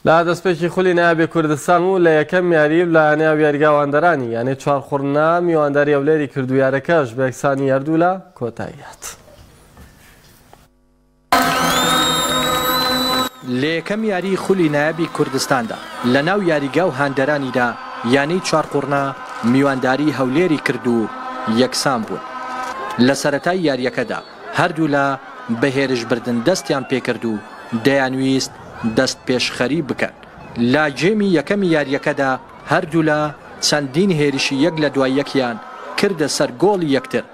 لە دەستپێکی خولی نایابی کوردستان و لە یەکەم یاری لە ناو یاریگا واندەرانی یانەی چوارقوڕنە میوانداری هەولێری کرد و یارەکەش بە یەکسانی هەردوولا کۆتایی هات. لە یەکەم یاریی خولی نایابی کوردستاندا لە ناو یاریگا و هاندەرانیدا یانەی چوارقوڕنە میوانداری هەولێری کرد و یەکسان بوون. لە سەرەتای یارییەکەدا هەردوولا بە هێرشبردن دەستیان پێکرد و دەیانویست دەستپێشخەری بکەن. لە گێمی یەکەمی یارییەکەدا هەردوولا چەندین هێرشی یەک لە دوای یەکیان کردە سەر گۆڵی یەکتر،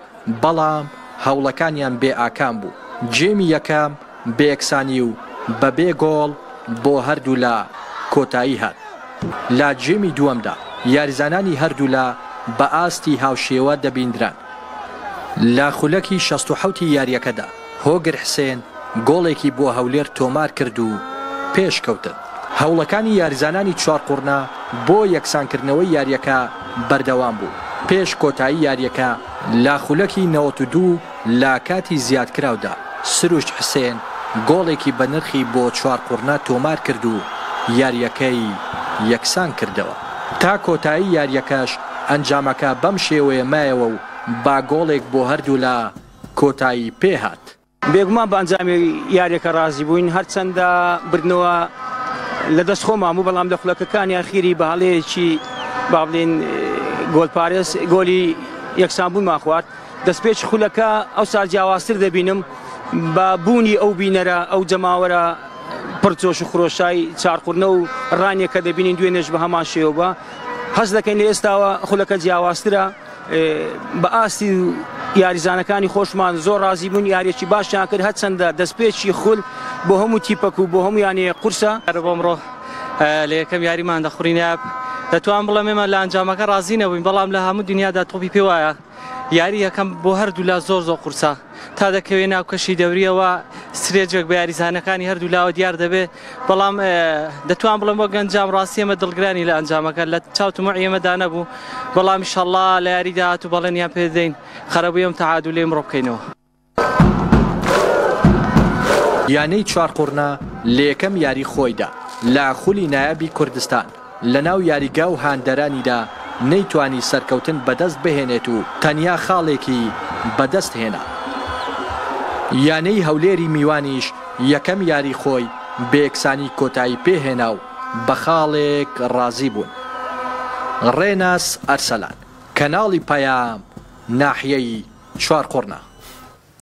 بەڵام هەوڵەکانیان بێ ئاکام بوو. گێمی یەکەم بە یەکسانی و بەبێ گۆڵ بۆ هەردوولا کۆتایی هات. لە گێمی دووەمدا یاریزانانی هەردوولا بە ئاستی هاوشێوە دەبیندران. لە خولەکی 67 ی یارییەکەدا هۆگر حسێن گۆڵێکی بۆ هەولێر تۆمارکرد و پێشکەوتن. هەوڵەکانی یاریزانانی چوارقوڕنە بۆ یەکسانکردنەوەی یارییەکە بەردەوام بوو، پێش کۆتایی یارییەکە لە خولەکی 92 لە کاتی زیادکراودا سروشت حسێن گۆڵێکی بەنرخی بۆ چوارقوڕنە تۆمارکرد و یارییەکەی یەکسانکردەوە. تا کۆتایی یارییەکەش ئەنجامەکە بەم شێوەیە مایەوە و با گۆڵێک بۆ هەردوولا کۆتایی پێهات. بێگومان بە ئەنجامی یاریەکە ڕازی بووین، هەرچەندە بردنەوە لە دەست خۆمان بوو، بەڵام لە خولەکەکانی ئەخیری بە هەڵەیەکی با بڵێین گۆلپارێز گۆلی یەکسانبوونمان خوارد. دەستپێکی خولەکە ئەوسا جیاوازتر دەبینم بە بوونی ئەو بینەرە، ئەو جەماوەرە پڕ جۆش و خرۆشای چارقورنە و ڕانیە کە دەبینین دوێنێش بە هەمان شێوە بە هەست دەکەین لە ئێستاوە خولەکە جیاوازترە. بە ئاستی یاریزانەکانی خۆشمان زۆر ڕازی بوون، یاریەکی باشیان کرد، هەرچەندە دەستپێکی خول بۆ هەموو تیپەک و بۆ هەموو یانەیە قورسە. بۆ ئەمڕۆ لە یەکەم یاریمان دەخورین یاب دەتوان بڵێم ئێمە لە ئەنجامەکە ڕازی نەبووین، بەڵام لە هەموو دنیادا تۆپی پێ وایە یاری یەکەم بۆ هەردوولا زۆر زۆر قورسە تا دەکەوێ ناو کەشی دەوریەوە سترێجێک بە یاریزانەکانی هەردوو لاوە دیار دەبێ، بەڵام دەتوان بڵێم وەک ئەنجام ڕاستی ئێمە دڵگرانی لە ئەنجامەکە لە چاو تموعی ئێمەدا نەبوو، بەڵام ئیشەڵڵا لە یاری داهاتوو بەڵێنیان پێ دەدەین قەرەبووی ئەم تەعادولەی ئەمڕۆ بکەینەوە. یانەی چوارقوڕنە لە یەکەم یاری خۆیدا لە خولی نایابی کوردستان لەناو یاریگا و هاندەرانیدا نەیتوانی سەرکەوتن بەدەست بهێنێت و تەنیا خاڵێکی بەدەست هێنا. یانەی هەولێری میوانیش یەکەم یاری خۆی بە یەکسانی کۆتایی پێهێنا و بە خاڵێک رازی بوون. رێناس ئەرسەلان، کەناڵی پەیام، ناحیەی چوارقوڕنە.